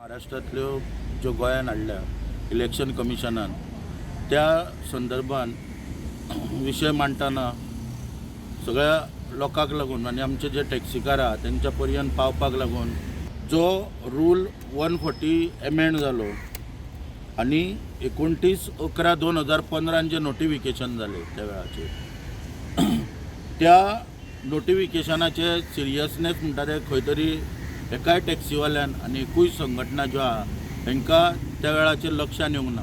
महाराष्ट्रांतल्यो ज्यो गोंयान हाडल्या इलेक्शन कमिशनान, त्या संदर्भान विशय मांडटना सगळ्या लोकांक लागून आनी आमचे जे टॅक्सीकार आहा तेंच्या पर्यंत पावपाक लागून जो रूल 140 एमेंड जालो आनी 29/11/2015 जें नोटिफिकेशन जालें त्या वेळाचेर, त्या नोटिफिकेशनाचे सिरियसनेस म्हणटा ते खंय तरी एकाय टॅक्सीवाल्यान आनी एकूय संघटना ज्यो आहा हेंकां त्या वेळाचेर लक्षान येवंक ना.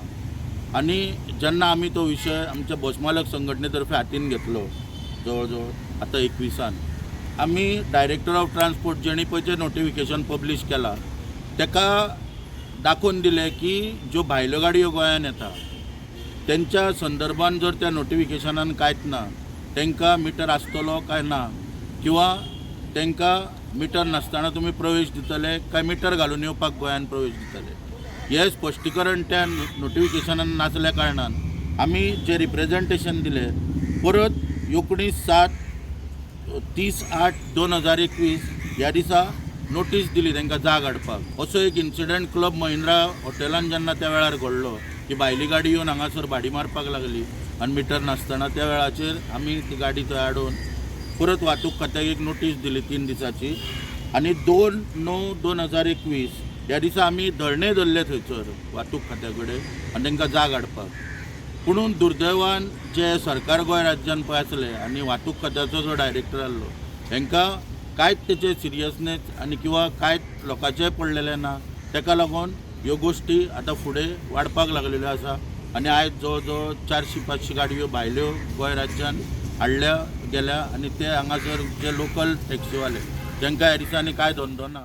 आनी जेन्ना आमी तो विशय आमच्या बस मालक संघटने तर्फे हातीन घेतलो, जवळ जवळ आतां 21न आमी डायरेक्टर ऑफ ट्रान्सपोर्ट जेणी पळय जें नोटिफिकेशन पब्लीश केलां तेका दाखोवन दिलें की ज्यो भायल्यो गाडयो गोंयान येता तेंच्या संदर्भान जर त्या नोटिफिकेशनान कांयच ना, तांकां मिटर आसतलो काय ना, किंवा तांकां मिटर नासतना तुमी प्रवेश दितले काय मिटर घालून येवपाक गोंयान प्रवेश दितले, हें स्पश्टीकरण त्या नोटिफिकेशनान नासल्या कारणान आमी जे रिप्रेजेंटेशन दिलें परत 19/7 30/8/2021 ह्या दिसा नोटीस दिली तांकां जाग हाडपाक. असो एक इन्सिडंट क्लब महिंद्रा हॉटेलान जेन्ना त्या वेळार घडलो की भायली गाडी येवन हांगासर भाडी मारपाक लागली आनी मिटर नासतना, त्या वेळाचेर आमी ती गाडी थंय हाडून परत वाहतूक खात्याक एक नोटीस दिली 3 दिसाची आनी 2/9/2021 ह्या दिसा आमी धरणे धरले थंयसर वाहतूक खात्या कडेन आनी तांकां जाग हाडपाक. पुणून दुर्दैवान जे सरकार गोंय राज्यान पळय आसले आनी वाहतूक खात्याचो जो डायरेक्टर आहलो हेंकां कांयच तेचे सिरियसनेस आनी किंवा कांयच लोकांचें पडलेलें ना. तेका लागून ह्यो गोश्टी आतां फुडें वाडपाक लागलेल्यो आसा आनी आयज जवळ जवळ 400-500 गाडयो भायल्यो गोंय राज्यान हाडल्या गेल्या आनी ते हांगासर जे लोकल टॅक्सीवाले तांकां ह्या दिसांनी कांय धंदो ना.